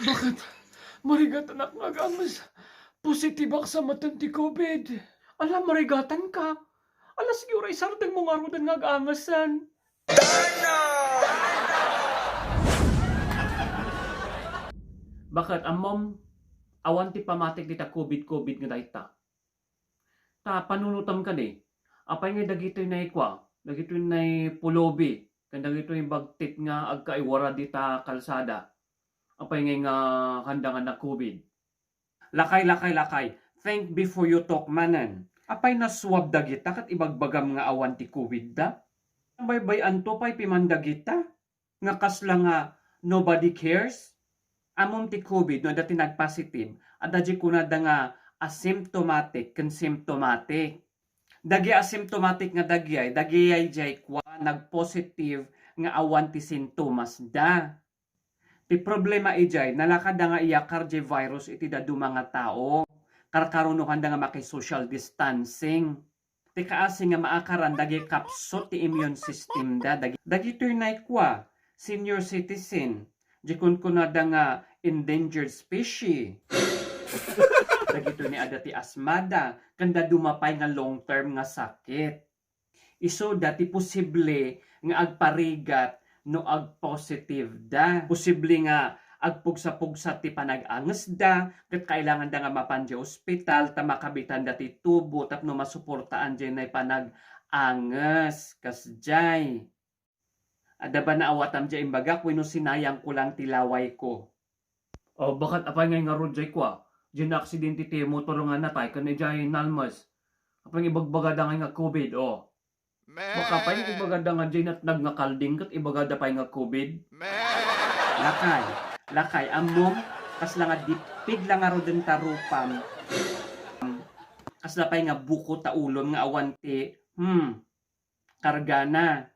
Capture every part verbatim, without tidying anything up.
Bakit? Marigatanak nga agames. Positibak sa maten ti covid. Ala, marigatanka. Ala, sige, uray sardengmo ngaruden nga agamesen. Bakit, ammom? Awan ti pamatik dita covid-covid nga dayta. Ta panunutam kadi, apay ngay dagitoy naikua, dagitoy naipulubi, ken dagitoy bagtit nga agkaiwara dita kalsada? Apay ngay nga handa nga na-covid? Lakay, lakay, lakay. Think before you talk manen. Apay nasuab dagita ket ibagbagam nga awan ti covid da? Baybay-anto pay piman dagita nga kasla nga nobody cares? Ammom ti covid no adda ti nagpositive, adda diay kunada nga asymptomatic ken symptomatic. Dagiti asymptomatic nga dagiti, dagiti diay kua nagpositive nga awan ti sintomas da. Ti problema idiay, nalakadda nga iyakar diay virus iti dadduma nga tao. Karkarunohanda nga maki-social distancing. Ti kaasi nga maakaran dagiti kapsut ti immune system da, dagi-, dagitoy naikua, senior citizen, di kunkunada nga endangered species. Dagitoy ni adda ti asmada, ken dadduma pay nga long term nga sakit. Isu da ti posible nga agparigat no agpositive da. Posible nga agpugsa-pugsa ti panag-angesda, ket kailanganda nga mapan diay ospital ta makabitanda ti tubo tapno masuportaan diay naipanag-anges. Kasdiay. Adda ba naawatam diay imbagak wenno sinayangko lang ti lawayko? O, baket apay ngay ngarud diay kua? Diay naaksidente ti motor nga natay ken idiay nalmes. Apay nga ibagbagada ngay nga covid, o? Baka pay nga ibagada nga diay natnag nga kalding ket ibagada pay nga covid? Lakay, lakay, ammom, kasla nga dippig la ngaruden ta rupam. Kasla pay nga buko ta ulom nga awan ti, hmm, kargana.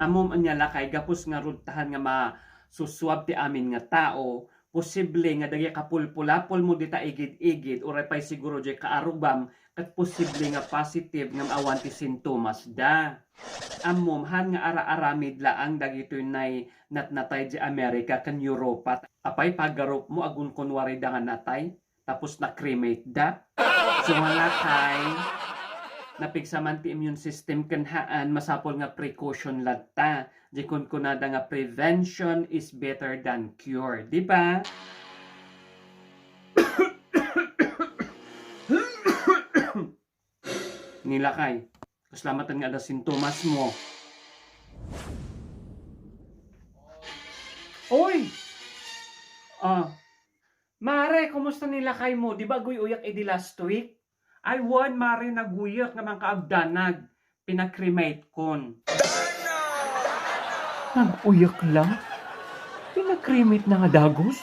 Ammom ania lakay, gapus ngarud ta han nga masusuab ti amin nga tao, posible nga dagiti kapulpulapolmo dita igid-igid, uray pay siguro diay kaarrubam, ket posible nga positive ngem awan ti sintomas da. Ammom han nga ara-aramid laeng dagitoy nay natnatay diay America ken Europa. Apay pagarupmo a kunkunuarida nga natay? Tapos na-cremate da. So, nga lakay, napigsa man ti immune system ken haan, masapul nga precaution latta. Diay kunkunada nga prevention is better than cure. Di ba? Ni lakay, kasla maten nga adda sintomasmo. Oy! Ah, Mare, kumusta ni lakaymo? Di ba aguy-uyak idi last week? Ay, wen, Mare, naguyak nga mangkaagdanag. Pina-cremate kon. Nag-uyak la? Pina-cremate na nga dagus?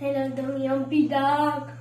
Hello, Dong Yampi Dog.